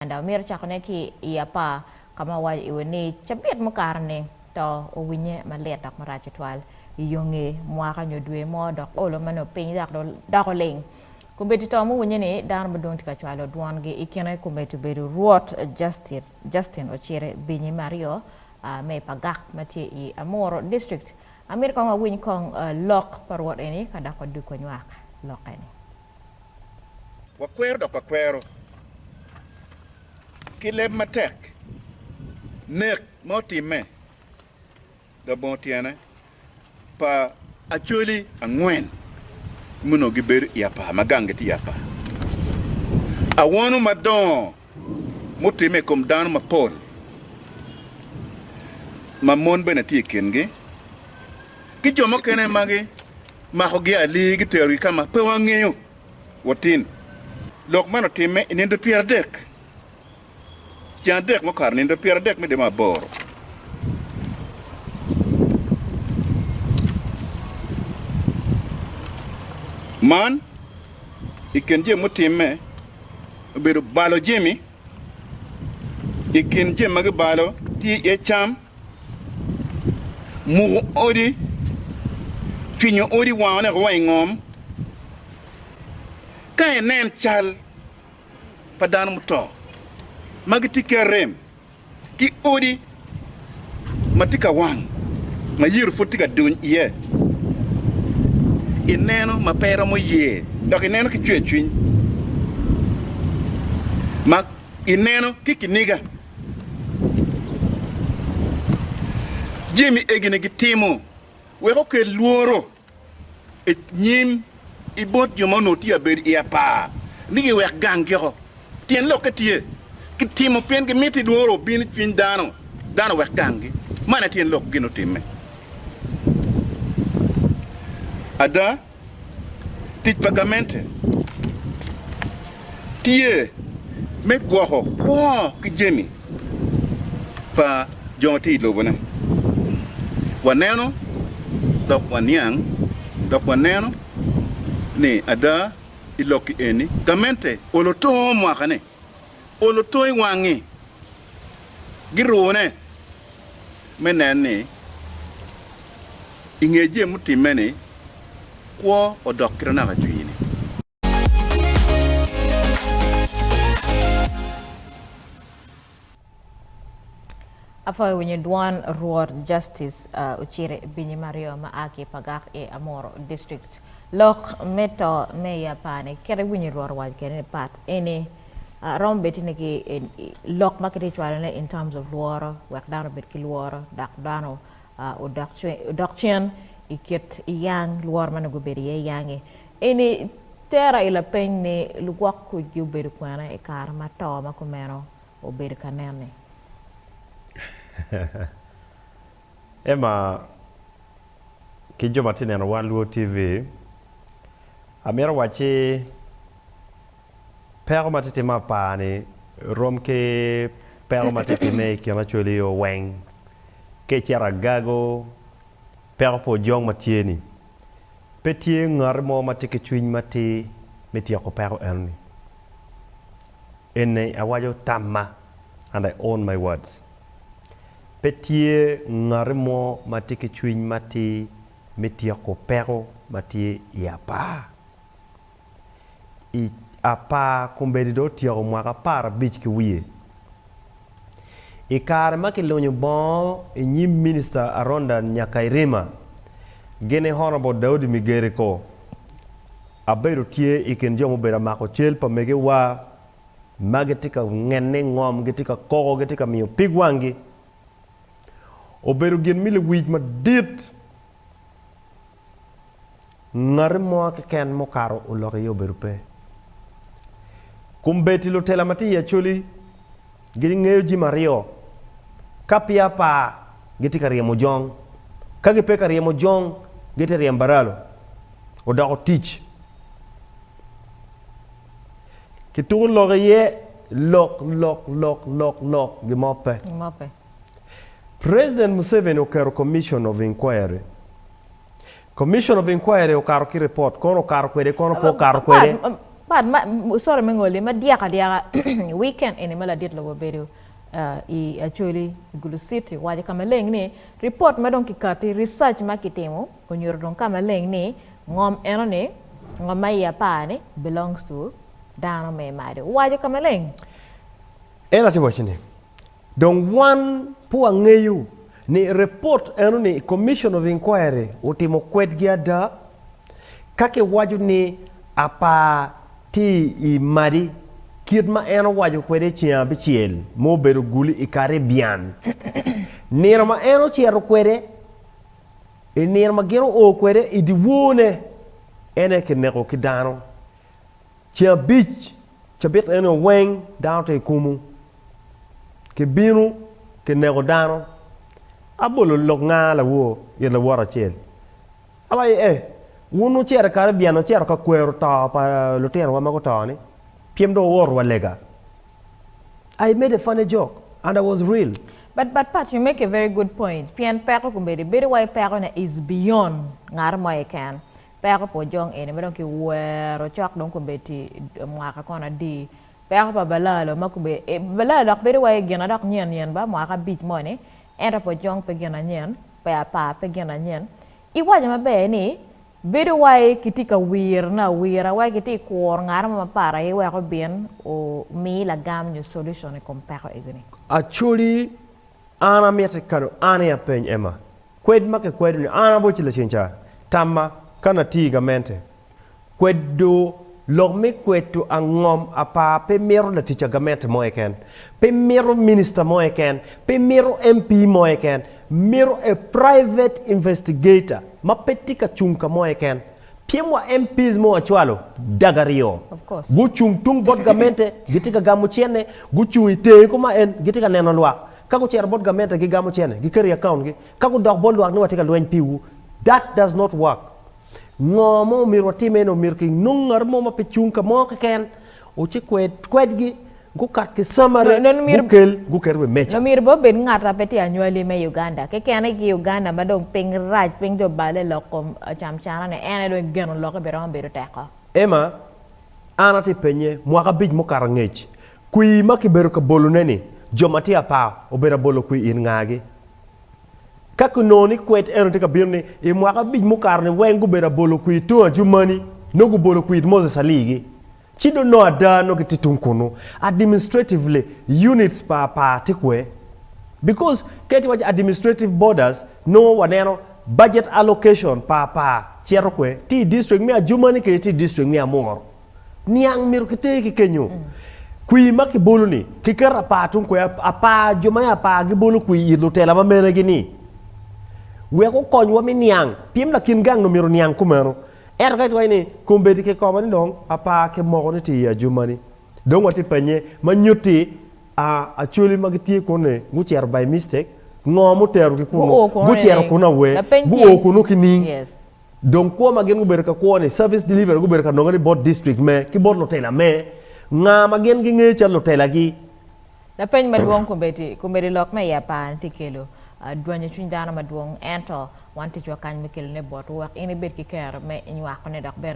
Uganda omyero cakone ki i apar ka ma owaco iwe ni cabit mukato-ni to owinye malit dok marac tutwal i yo nge mwaka nyo dwe mo dok olo ma nongo piny dok doko ling. Kombeddi to muwinye ni dano madwong tye ka cwalo dwongi i kine kombeddi obedo Rwot Justin Ocire Binyi me aryo me Pagak ma tye i Amuru District. Amito kong awiny kong lok pa Rwot eni ka dok wadug wanywak lokke ni. Wakwero dok wakwero ki leb matek nek ma otimme labongo tyene pa Acholi angwen ma onongo gibedo i apar ma ganggi tye i apar. Awono madongo mutimme i kom dano mapol ma mon bene tye i kingi ki jo mukene ma gimakogi alii giterogi ka ma pe wangeyo watin. Lok man otimme i nindo pyeradek, ceng adek mukato, nindo pyeradek me dwe me aboro. Man i kin jami mutimme obedo balo jami, i kin jami ma gibalo tye iye cam, muko odi, cwinyo odi wangone wa i ngom. Ka inen cal pa dano muto ma gitye ki arem ki odi ma tye ka wang ma yito pud tye ka duny iye, ineno ma pe iromo ye dok ineno ki cwercwiny ma ineno ki kiniga. Jami egini gitimo wek okel lworo i nyim i bot jo ma onongo tye ka bedo i apar ni giwek ganggi-o. Tyen lokke tye, kitimo pien gimiti lworo obin i cwiny dano, dano owek ganggi. Man aye tyen lok gin otimme. Ada, tic pa gamente tye me gwoko kwo ki jami pa jo ma tye i lobone. Waneno dok waniang dok waneno ni ada i lok-ki eni gamente olo to mwaka-ni, olo to i wangi girune me nen ni i nge jami mutimme-ni kwo odok kite naka cwiny-ni. Apwoyo winyo dwon Rwot Justice Ocire Binyi Mario ma a ki i Pagak i Amuru District. Lok me to me i apar-ni kit iwinyo Rwot owaco kwede ni pat eni romo bed ni ki lok ma kitye cwalone in terms of lworo wek dano obed ki lworo dok dano odok cen i kit yang lworo ma nongo gubedo iye yangi. Eni tera i lapeny ni lugwok kucgi obedo kwene i kare ma to ma kumeno obedo ka nen-ni? Emma ki jo ma tye neno wan Luo TV, amito wacci peko ma tye timme apar-ni rom ki peko ma tye timme i kin Acholi-o weng. Ka icito Agago, peko pa Ojong ma tye-ni, pe tye ngati mo ma tye ki cwiny matir me tyeko peko enoni. Eni awaco tamma and I own my words. Pe tye ngati mo ma tye ki cwiny matir me tyeko peko ma tye i apar. I apar kombeddi dong otyeko mwaka aparabic ki wiye. I kare ma kilunyo bongo i nyim Minista Aronda Nyakairima gin Honourable Daudi Migereko, Abedo tye i kin jo mubedo amako cal pa megiwa ma gitye ka ngenne i ngom, gitye ka koko, gitye ka miyo pig wanggi. Obedo gin me lewic madit. Ngati mo keken mukato oloko iye obedo pe. Kombeddi lutela ma tye i Acholi gingeyo jami aryo, ka peya par gitye ka ryemo jong, ka gipe ka ryemo jong gitye ka ryemo baralo. Odoko tic. Kituko lok iye lok lok lok lok lok gin mo pe. President Museveni oketo commission of inquiry. Commission of inquiry okato ki report, kono okato kwede kono pe okato kwede. But ma, sorry me ngoli, ma dyek adyeka weekend eni ma ladit lobo obedo i Acholi i Gulu City owaco ka maleng ni report ma dong kikati, research ma kitimo onyuto dong ka maleng ni ngom eno ni, ngom ma iye apar ni belongs to dano me Madi. Owaco ka maleng. En atye waco ni dong wan pe wangeyo ni report eno ni commission of inquiry otimo kwedgi ada ka kiwaco ni apar tye i Madi kit ma en owaco kwede i ceng abicel ma obedo guli i Caribbean nino ma en ocito kwede i nino ma gin oo kwede i dyewor-ne en aye kineko ki dano. Ceng abic cabit eno weng dano tye kumu kibino kineko dano abolo lok nga lawor it lawot acel awaci eh wun wucito i Caribbean wucito ka kwero to pa lutino wa ma guto ni pyem dong wuwoto wa lega I made a funny joke and I was real. But but Pat you make a very good point pien peko kombeddi bedo wai peko ne is beyond ngat mo keken Peko pa ojong eni ma dong kiwero cok dong kombeddi mwaka kono adi? Peko pa balalo ma kombeddi, balalo dok bedo wai gin adok nyen nyen ba mwaka abic moni, ento pa ojong pe gin anyen, pe apar pe gin anyen. Iwaco maber ni bedo wai kitye ka wirone awira, wai kitye ka kuro ngat mo mapat aye wek obin omi lagam nyo solution i kom peko egoni. Acholi an amiti kano an aye apeny Emma. Kwed ma kikwedo ni an aboci lacen ca, tamma ka natye i gamente. Kwedo lok me kwedo angom apar pe mito latic a gamente mo keken, pe mito minista mo keken, pe mito MP mo keken, mito a private investigator ma pe tye ka cung ka mo keken. Pien wa MPs ma wacwalo dag aryo gucung tung bot gamente gitye ka gamo cene, gucung i tenge kuma en gitye ka neno lwak. Ka gucito bot gamente gigamo cene, giketo i account gi. Ka gudok bot lwak ni watye ka lweny piwu, that does not work. Ngo ma omyero watim eni omyero ki nong ngat mo ma pe cung ka mo keken oci kwed kwedgi gukat ki summary gukel guket wi meja. Myero bene obed ngat ma pe tye anywali me Uganda kekene ki Uganda ma dong piny rac piny dong obale lok kom camcana ni en aye dong egeno lokke bene romo bedo teko. Emma, An atye penye, mwaka abic mukato angec, kwir ma kibedo ka bolone-ni, jo ma tye apar obedo abolo kwir in ngagi? Ka kinongo ni kwed eno tye ka bino ni i mwaka abic mukato-ni weng gubedo abolo kwir tung Adjumani, nongo gubolo kwir Moses aligi. Ci dong nongo ada nongo gitye tung kunnu. Administratively, units pa apar tye kwe. Because ka itye waco administrative borders, nongo waneno budget allocation pa apar cito kwe, tye i district me Adjumani kede tye i district me Amuru. Niang myero kiter ki kenyo. Kwir ma kibolo ni, kiketo apar tung kwe, apar jo ma i apar gibolo kwir it lutela ma menegi ni wek okonywa me niang, pien lakin gang nongo myero oniang kumeno. Ento ka itwaco ni kombeddi kikobo ni dong apar kimoko ni tye i Adjumani, dong watye penye ma nyutti Acholi ma gitye kunni gucito by mistake, ngo muterogi kunnu, gucito kunnu awe, guo kunnu ki ning? Dong kwo ma gin gubedo ka kwo ni, service delivery gubedo ka nongo ni bot district me ki bot lutela me, nga ma gin gingeyo calo lutelagi? Lapeny madwong kombeddi, kombeddi lok me i apar ni tye kelo dwanyo cwiny dano madwong ento wan ticwa kany me kelone botwu wek in ibed ki kero me nywakone dok bene.